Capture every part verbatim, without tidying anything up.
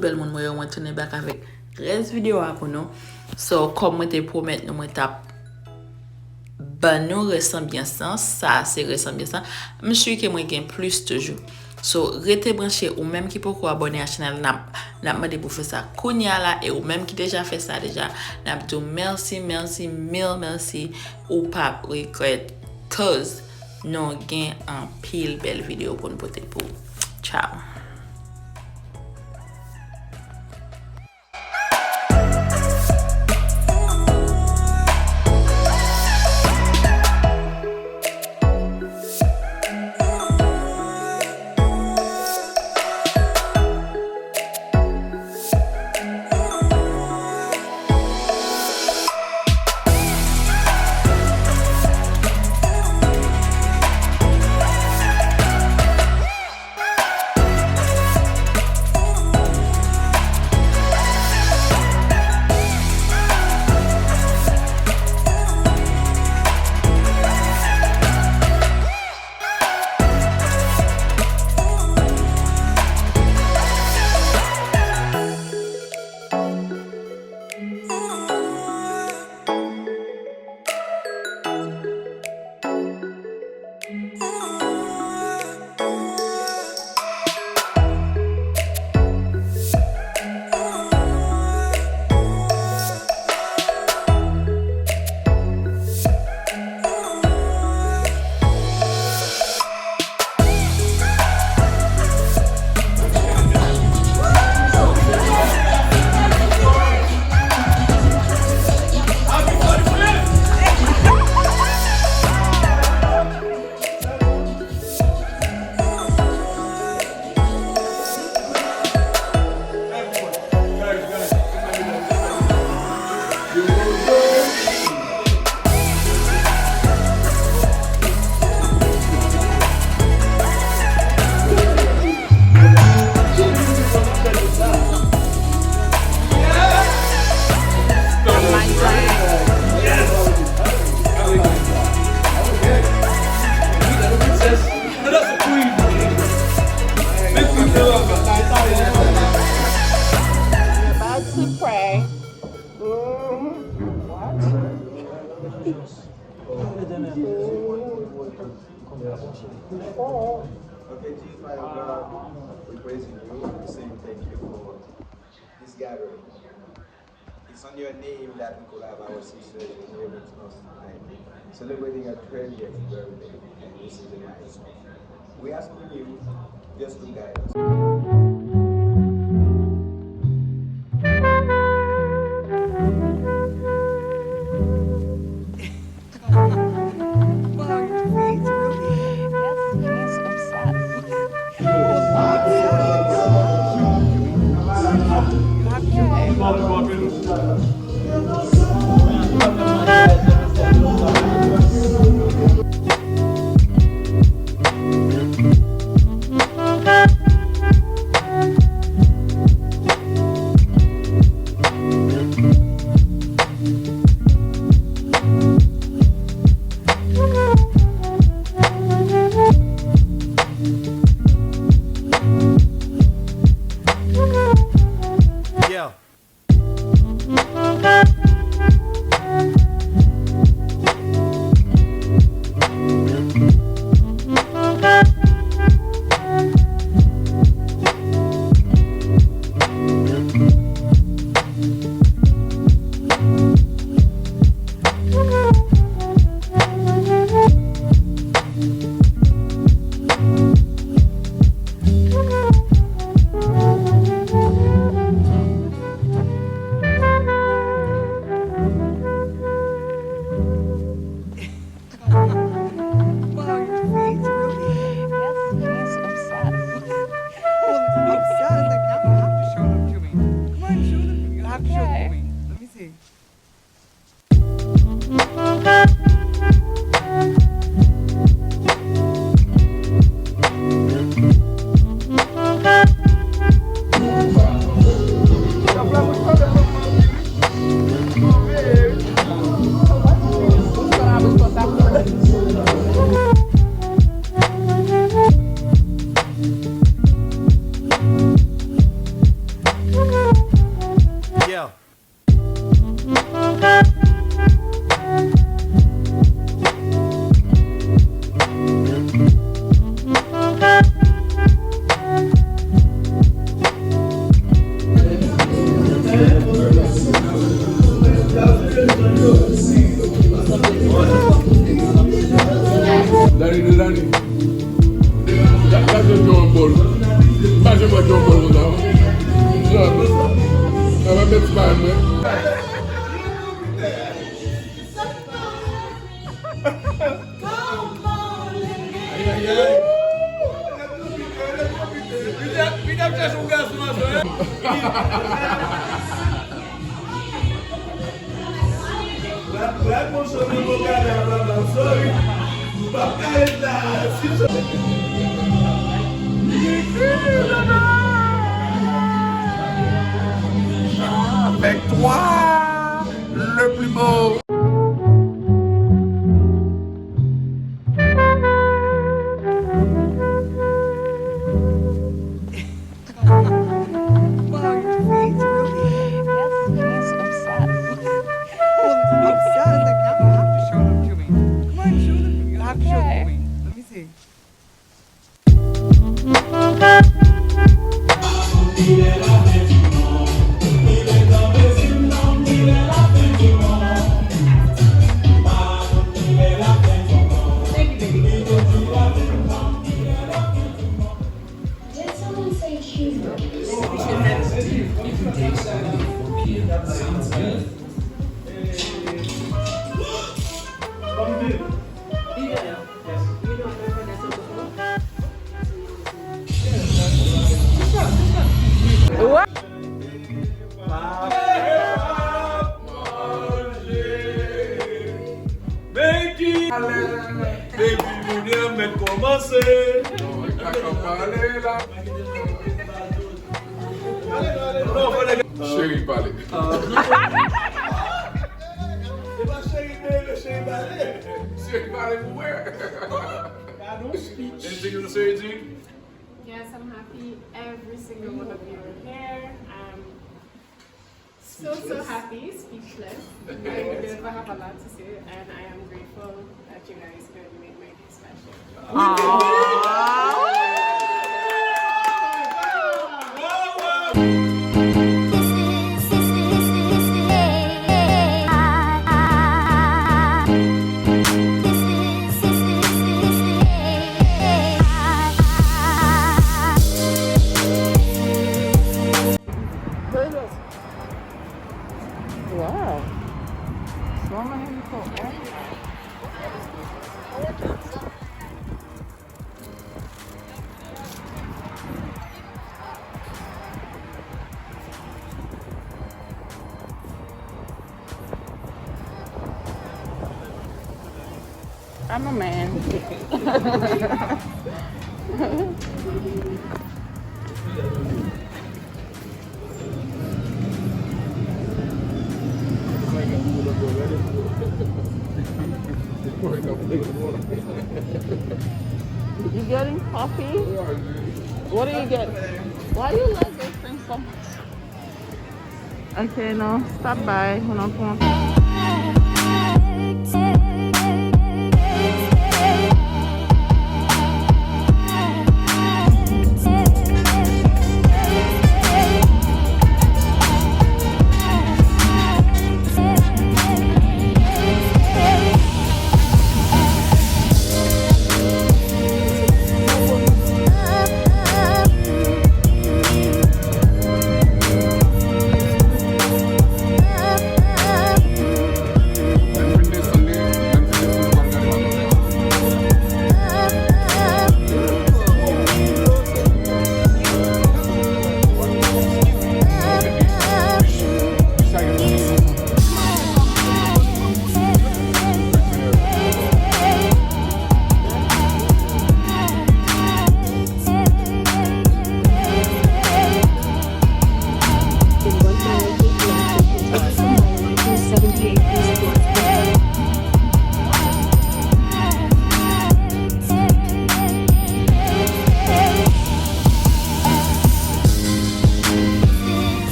Bèl moun mwen yo, mwen tounen back avèk rès videyo a pou nou. So, kòm mwen te pwomèt nou, mwen t ap ban nou rès anbyans lan. Sa se rès anbyans lan. M si ke mwen gen plis toujou. So, rete branche, ou menm ki poko abòne a chanèl, n ap, n ap mande pou fè sa kounye a la, e ou menm ki deja fè sa deja, n ap di w mèsi, mèsi, mil mèsi, ou p ap regrèt, cause nou gen anpil bèl videyo pou n pote pou ou. Ciao. We're about to pray. Mm, what? Okay, Jesus, my God, we praising you. We saying thank you for this gathering. It's on your name that we could have our sisters and brethren tonight, celebrating a twentieth birthday, and this is a nice one. We asking you just to guide us. Wow, your face really? Yes, she's obsessed. Gade John Paul. M pa janm wè John Paul konsa. Sa va met pa mwen. Ay, ay, ay. Li t ap, li t ap chache yon gason avan, hein? Brad, Brad, monchè, mwen bon gade a papa, sorry. M p ap ka ret la, si. Avec toi, le plus beau. Wow, your feet, really? Yes, he's obsessed. Well, obsessed. Like, now you have to show them to me. Come on, show them to me. You have to show them to me. Let me see. Did someone say cheeseburger? If you take seven before p m, sounds good. Baby, baby, mounye an mèt kòmanse. Cheri pale. Se pa cheri bebe, cheri pale. Cheri pale pou mwen. Anything you wanna say, G? Yes, I'm happy every single one of you are here. I'm so, so happy, speechless. I never have a lot to say, and I am grateful that you guys could make my day special. Wow. Só uma reunião. I'm a man. You getting coffee? What do you get? Why you like this thing so much? Ok, nou, stop by. Ou nan pran.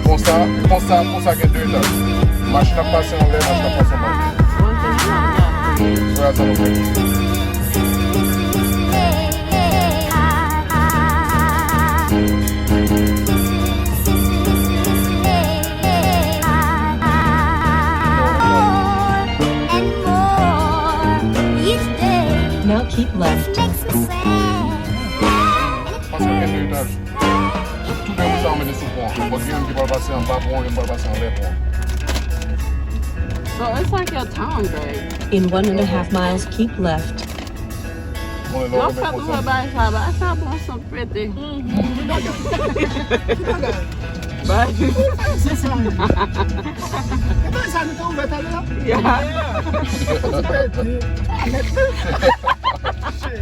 Konsa, konsa, konsa gen de etaj. Machin ap pase anlè, machin ap pase anba. Vwala sa nou fè. Tout moun sa yo mete sou pon an. Bon, gen youn ki pral pase anba pon an, gen pral pase anlè pon an. So it's like your town, babe. In one and a half miles, keep left. Bon, lè Lò w fè renmen tou konsa. Bagay sa, bagay sa bon, san pete. Ki bagay? Bagay. Se sa. E bagay sa nou te ouvè talè a? Yeah.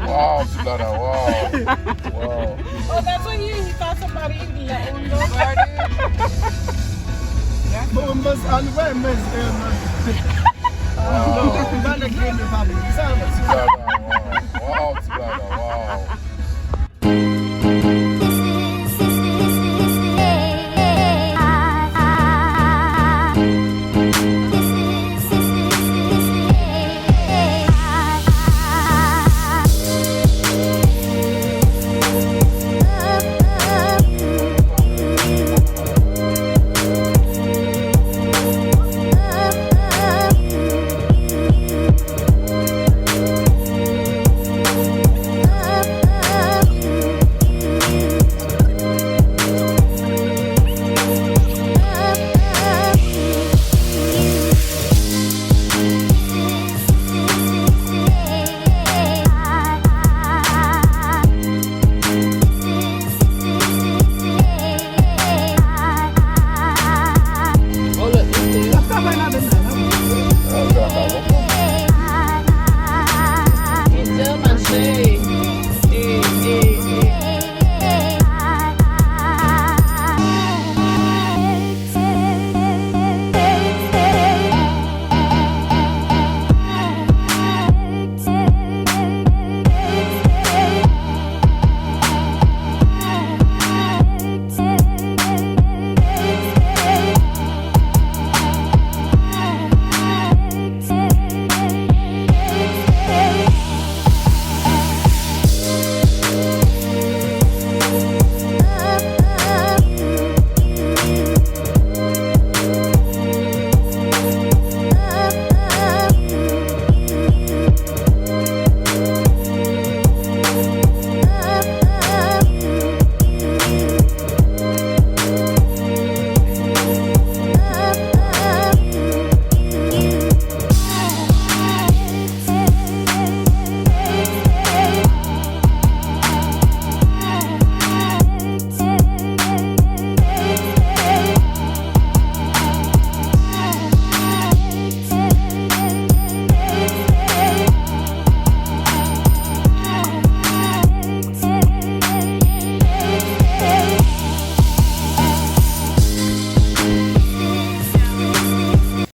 Wow, ti blada, wow. Wow. Oh, that's what you, he thought somebody eating that on the garden. Bon, mwen, an, wè, mwen, mwen. Wow. Mwen, mwen, mwen, sa, Ti blada, wow. Wow, ti blada, wow. Ap travay ladan l.